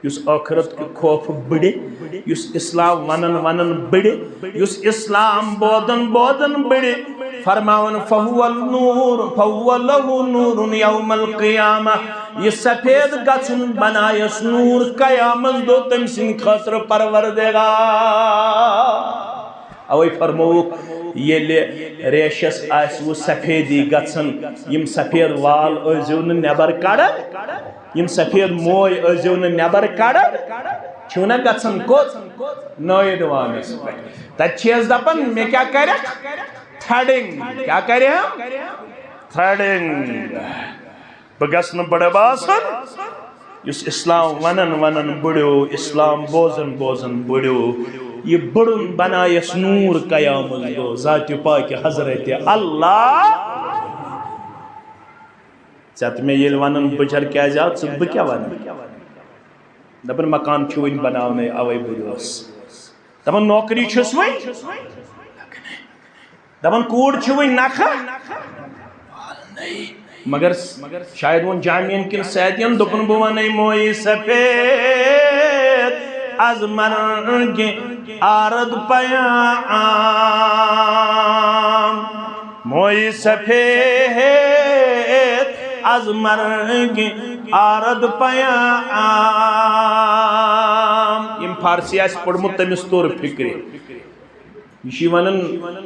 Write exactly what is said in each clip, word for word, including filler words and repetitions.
یُس ٲخرت کہِ خوف بٕڑِ، یُس اسلام ونان ونان بٕڑِ، یُس اسلام بوزان بوزان بٕڑِ، فرماوان، "فہو نور، فہو لہو نور یوم القیامہ"، یہِ سفید گژھُن بنایس نور قیامت دۄہ تٔمۍ سٕنٛدِ خٲطرٕ پروردگار۔ اوے فرمووُکھ، ییٚلہِ ریشس آسِوٕ سفیدی گژھان، یِم سفید وال ٲسۍزیو نہٕ نٮ۪بر کڑان، یِم سفید موے ٲسۍزیو نہٕ نٮ۪بر کڑان، چھِو نہ گژھان کوٚت؟ نٲیِد وانس پٮ۪ٹھ۔ تتہِ چھِ أسۍ دپان، "مےٚ کیٛاہ کرکھ؟ تھرڈنگ۔" کیٛاہ کرِ ہم؟ تھرڈنگ۔ بہٕ گژھٕ نہٕ بٕڑٕ باسُن، یُس اسلام ونان ونان بٕڑیو، اسلام بوزان بوزان بٕڑیو، یہِ بٕڑُن بنایس نور قیامت دۄہ ذاتِ پاکِ حضرت اللہ۔ ژےٚ تہٕ مےٚ ییٚلہِ ونان، "بٕجر کیٛازِ آو ژٕ؟" بہٕ کیٛاہ ونہٕ؟ دپان، "مکان چھُ وُنہِ بناونَے، اوے بٕڑیوس۔" دپان، "نوکری چھُس وُنہِ۔" دپان، "کوٗر چھِ وُنہِ نکھٕ۔" مگر شاید ووٚن جامعین کِنہٕ سعدین، دوٚپُن، "بہٕ وَنَے مویی سفید از مرگِ آرد پیام، مویی سفید از مرگِ آرد پیام۔" ییٚمۍ فارسی آسہِ پوٚرمُت، تٔمِس توٚر فِکرِ۔ یہِ چھُ ونان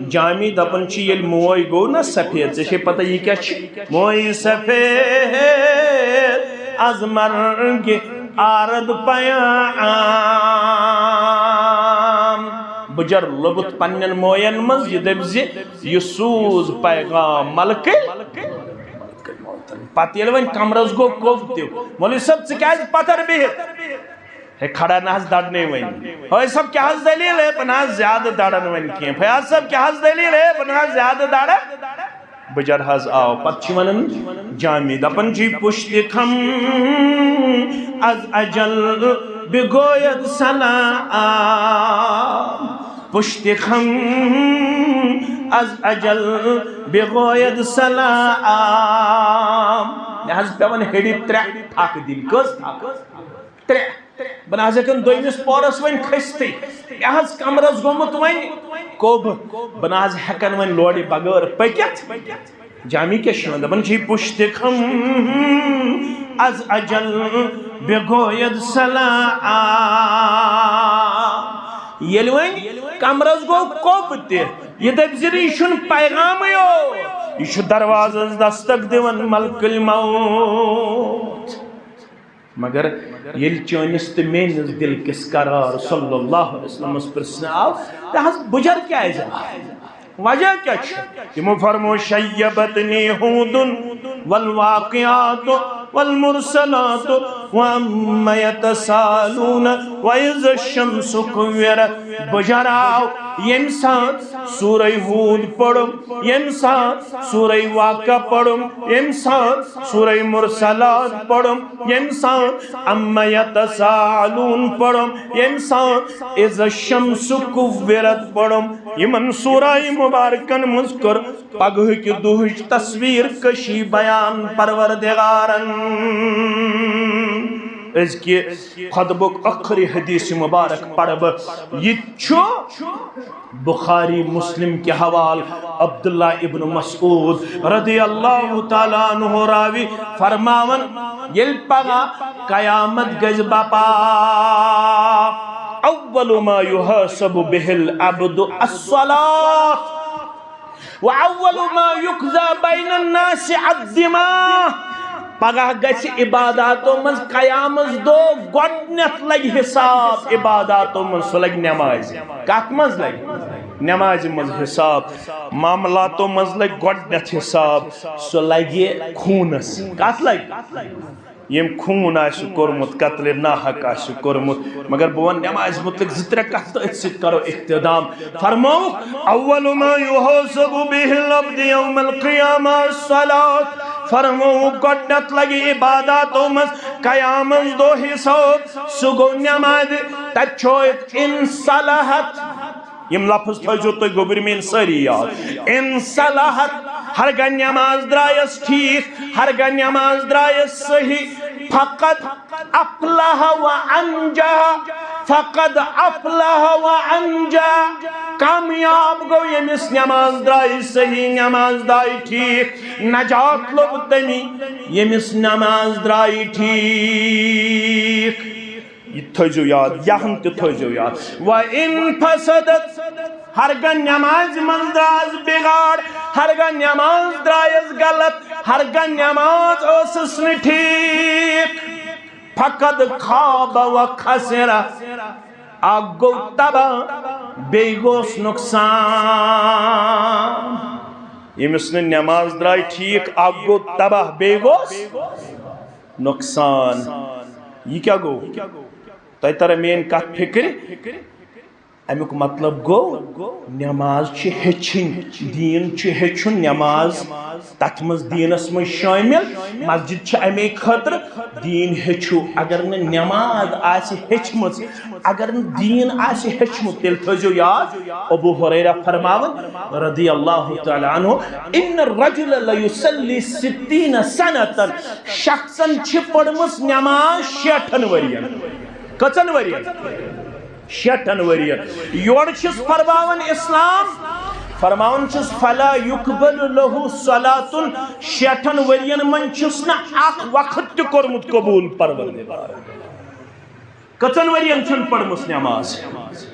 جامی، دپان چھُ، ییٚلہِ موے گوٚو نا سفید، ژےٚ چھے پتہ یہِ کیٛاہ چھُ؟ موے سفید از مرگِ آرد پیام۔ بٕجر لوٚبُتھ پننٮ۪ن موین منٛز، یہِ دٔپۍ زِ یہِ سوٗز پیغام ملکہٕ۔ پتہٕ ییٚلہِ وۄنۍ کمرس گوٚو کوٚب تہِ، مولوی صٲب، ژٕ کیٛازِ پتھر بِہِتھ؟ ہے، کھڑا نہ حظ دَرنے وۄنۍ۔ فیاض صٲب، کیٛاہ حظ دٔلیٖل ہے؟ بہٕ نہ حظ زیادٕ دَرن وۄنۍ کینٛہہ۔ فیاض صٲب، کیٛاہ حظ دٔلیٖل ہے؟ بہٕ نہ حظ زیادٕ دَرن۔ بٕجر حظ آو۔ پتہٕ چھِ وَنان جامی، دَپان چھِ، "پُشتِ خم از اجل بگوید سلام، پُشتِ خم از اجل بگوید سلام۔" مےٚ حظ پٮ۪وان ہیٚرِ ترٛےٚ تھَکھ دِنۍ۔ کٔژ تھَکھ؟ ترٛےٚ۔ بہٕ نہ حظ ہٮ۪کن دوٚیمِس پورس وۄنۍ کھٔسِتھٕے۔ مےٚ حظ کمرس گوٚمُت وۄنۍ کوٚب۔ بہٕ نہ حظ ہٮ۪کن وۄنۍ لورِ بغٲر پٔکِتھ۔ جامی کیٛاہ چھُ وَنان؟ دَپان چھِ، "پُشتِ خم از اجل بگوید سلام۔" ییٚلہِ وۄنۍ کمرس گوٚو کوٚب تہِ، یہِ دٔپۍ زِ یہِ چھُنہٕ پیغامٕے یوت، یہِ چھُ دروازس دستک دِوان ملکُل موت۔ مگر ییٚلہِ چٲنِس تہٕ میٲنِس دِل کِس قرار صلی اللہ علیہ وسلمس پرژھنہٕ آو، تہٕ حظ بُجر کیٛازِ آو؟ وجہ کیٛاہ چھُ؟ تِمو فرمو، "شیبتنی ہود والواقعات والمرسلات وعم یتسالون واذا الشمس کورت۔" بُجر آو ییٚمہِ ساتہٕ سورہ ہود پوٚرُم، ییٚمہِ ساتہٕ سورہ واقعہ پوٚرُم، ییٚمہِ ساتہٕ سورہ مرسلات پوٚرُم، ییٚمہِ ساتہٕ عم یتساءلون پوٚرُم، ییٚمہِ ساتہٕ اذا الشمس کورت پوٚرُم، یِمن سورہ مبارکن منٛز کٔر پگہٕکہِ دُہٕچ تصویر کشی بیان پروردگارن۔ أزکہِ خطبُک ٲخری حدیث مبارک پرٕ بہٕ۔ یہِ تہِ چھُ بخاری مسلم کہِ حوالہٕ عبداللہ ابن مسعود رضی اللہ تعالیٰ عنہ راوی فرماوان، ییٚلہِ پگاہ قیامت گژھِ بپا، اول ما یحاسب بہ العبد الصلاۃ، واول ما یقضی بین الناس الدماء۔ پگاہ گژھِ عباداتو منٛز قیامس دۄہ گۄڈنیتھ لگہِ حساب عباداتو منٛز، سُہ لگہِ نمازِ۔ کتھ منٛز لگہِ؟ نمازِ منٛز حساب۔ معاملاتو منٛز لگہِ گۄڈنیتھ حساب، سُہ لگہِ خوٗنس۔ کتھ لگہِ؟ ییٚمۍ خوٗن آسہِ کوٚرمُت، قتلِ ناحق آسہِ کوٚرمُت۔ مگر بہٕ وَنہٕ نٮ۪مازِ مُتعلِق زٕ ترٛےٚ کَتھٕ، تہٕ أتھۍ سۭتۍ کَرو اختتام۔ فرمووُکھ، "اول ما یحاسب بہ العبد یوم القیامہ الصلاۃ"۔ فرمووُکھ، گۄڈٕنٮ۪تھ لَگہِ عباداتو منٛز قیامَس دۄہ حساب، سُہ گوٚو نٮ۪مازِ۔ تَتہِ چھُ، "ان صلحت"، یِم لفظ تھٲیزیو تُہۍ گوٚبرۍ میٛٲنۍ سٲری یاد۔ "ان صلحت ہرگاہ نماز درایس ٹھیک، ہرگاہ نماز درایس صحیح، فقد افلح و انجح، فقد افلح و انجح۔ کامیاب گوٚو ییٚمِس نماز درایہِ صحیح، نماز درایہِ ٹھیک، نجات لوٚب تٔمی ییٚمِس نماز درایہِ ٹھیک۔ یہِ تھٲیزیو یاد، یہِ ہن تہِ تھٲیزیو یاد۔ و ان فسدت، ہرگاہ نمازِ منٛز درٛاس بِگاڑ، ہرگاہ نماز درٛایس غلط، ہرگاہ نماز ٲسٕس نہٕ ٹھیک، فقد خاب و خسر، اکھ گوٚو تباہ، بیٚیہِ گوٚوس نۄقصان۔ ییٚمِس نہٕ نماز درٛاے ٹھیک، اکھ گوٚو تباہ، بیٚیہِ گوٚوس نۄقصان۔ یہِ کیٛاہ گوٚو؟ تۄہہِ ترا میٲنۍ کتھ فکرِ؟ امیُک مطلب گوٚو، نماز چھِ ہیٚچھِنۍ، دیٖن چھُ ہیٚچھُن، نماز تتھ منٛز دیٖنس منٛز شٲمِل۔ مسجد چھِ امے خٲطرٕ، دیٖن ہیٚچھِو۔ اگر نہٕ نماز آسہِ ہیٚچھمٕژ، اگر نہٕ دیٖن آسہِ ہیٚچھمُت، تیٚلہِ تھٲیزیو یاد، ابو ہریرہ فرماوان رضی اللہ تعالیٰ عنہ، ان الرجل لیصلی ستین سنتن، شخصن چھِ پٔرمٕژ نماز شیٹھن ؤرین۔ کٔژن ؤرین؟ شیٹھن ؤرین۔ یورٕ چھُس فرماوان اسلام، فرماوان چھُس، فلا یقبل لہ صلاتن، شیٹھن ؤرین منٛز چھُس نہٕ اکھ وقت تہِ کوٚرمُت قبول پروردگار۔ کٔژن ؤرین چھُنہٕ پٔرمٕژ نماز؟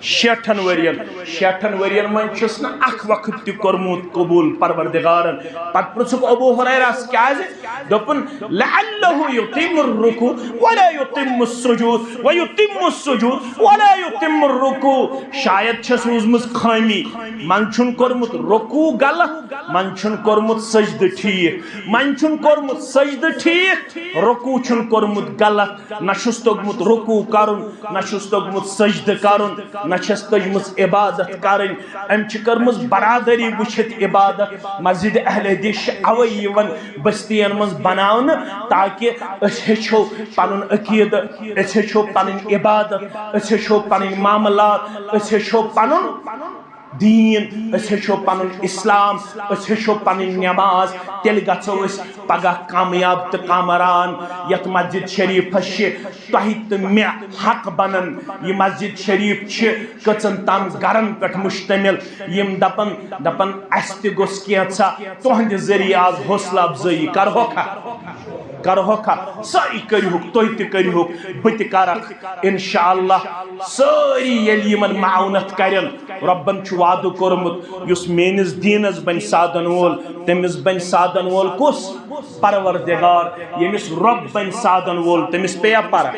شیٹھن ؤرین۔ شیٹھن ؤرین منٛز چھُس نہٕ اکھ وقت تہِ کوٚرمُت قبول پروردگارن۔ پتہٕ پرژھُکھ ابو ہریرس کیازِ؟ دوٚپُن، لعلہ یتم الرکوع ولا یتم السجود و یتم السجود ولا یتم الرکوع۔ شاید چھس روٗزمٕژ خٲمی، منٛز چھُن کوٚرمُت رکوع غلط، منٛز چھُن کوٚرمُت سجدٕ ٹھیک، منٛز چھُن کوٚرمُت سجدٕ ٹھیک، رکوع چھُن کوٚرمُت غلط، نہ چھُس توٚگمُت رکوع کرُن، نہ چھُس توٚگمُت سجدٕ کرُن، نہ چھس تٔجمٕژ عبادت کرٕنۍ۔ أمۍ چھِ کٔرمٕژ برادری وٕچھِتھ عبادت۔ مسجد اہل حدیث چھِ اوے یِوان بستین منٛز بناونہٕ، تاکہ أسۍ ہیٚچھو پنُن عقیدٕ، أسۍ ہیٚچھو پنٕنۍ عبادت، أسۍ ہیٚچھو پنٕنۍ معاملات، أسۍ ہیٚچھو پنُن دیٖن، أسۍ ہیٚچھو پنُن اسلام، أسۍ ہیٚچھو پنٕنۍ نماز، تیٚلہِ گژھو أسۍ پگاہ کامیاب تہٕ کامران۔ یتھ مسجد شریفس چھِ تۄہہِ تہٕ مےٚ حق بنان۔ یہِ مسجد شریف چھِ کٔژن تام گرن پٮ۪ٹھ مشتمل، یِم دپان، دپان، اسہِ تہِ گوٚژھ کینٛژھا تُہنٛدِ ذٔریعہٕ آز حوصلہٕ افزٲیی کرہوکھا، کرہوکھا، سٲری کٔرِہُکھ، تُہۍ تہِ کٔرِہُکھ، بہٕ تہِ کرکھ۔ انشاءاللہ سٲری ییٚلہِ یِمن معاونت کرن، رۄبن چھُ وعدٕ کوٚرمُت، یُس میٲنِس دیٖنس بنہِ سادن وول، تٔمِس بنہِ سادن وول کُس؟ پروردگار۔ ییٚمِس رۄب بنہِ سادن وول، تٔمِس پیٚیا پرٕ؟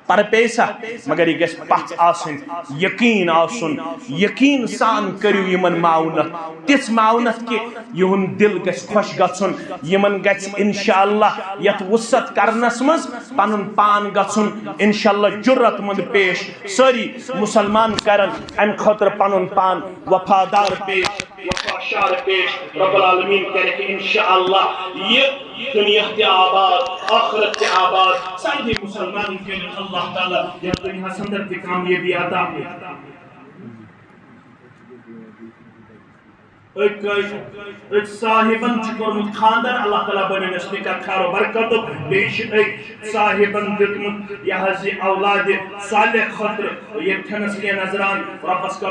پرٕ پیٚیہِ سا؟ مگر یہِ گژھِ پژھ آسٕنۍ، یقیٖن آسُن۔ یقیٖن سان کٔرِو یِمن معاونت، تِژھ معاونت کہِ یِہُنٛد دِل گژھِ خۄش گژھُن، یِمن گژھِ انشاءاللہ یتھ وسعت کرنس منٛز پنُن پان گژھُن انشاءاللہ جرت مند پیش۔ سٲری مسلمان کرن امہِ خٲطرٕ پنُن پان وفادار پیش، وفا شعر پیش۔ رب العالمین کرِ انشاءاللہ یہِ دنیا تہِ آباد، آخرت تہِ آباد۔ سارے مسلمان کرن اللہ تعالیٰ یتھ دنیاہس اندر تہِ کامیٲبی عطا۔ أکۍ، أکۍ صاحبن چھُ کوٚرمُت خانٛدر، اللہ تعالیٰ بنٲوِنَس نکاح خیر و برکتُک۔ بیٚیہِ چھِ أکۍ صاحبن دیُتمُت یہِ حظ یہِ اولادِ صالح خٲطرٕ یہِ کھٮ۪نَس کینٛہہ نذران۔ رۄبَس کٔر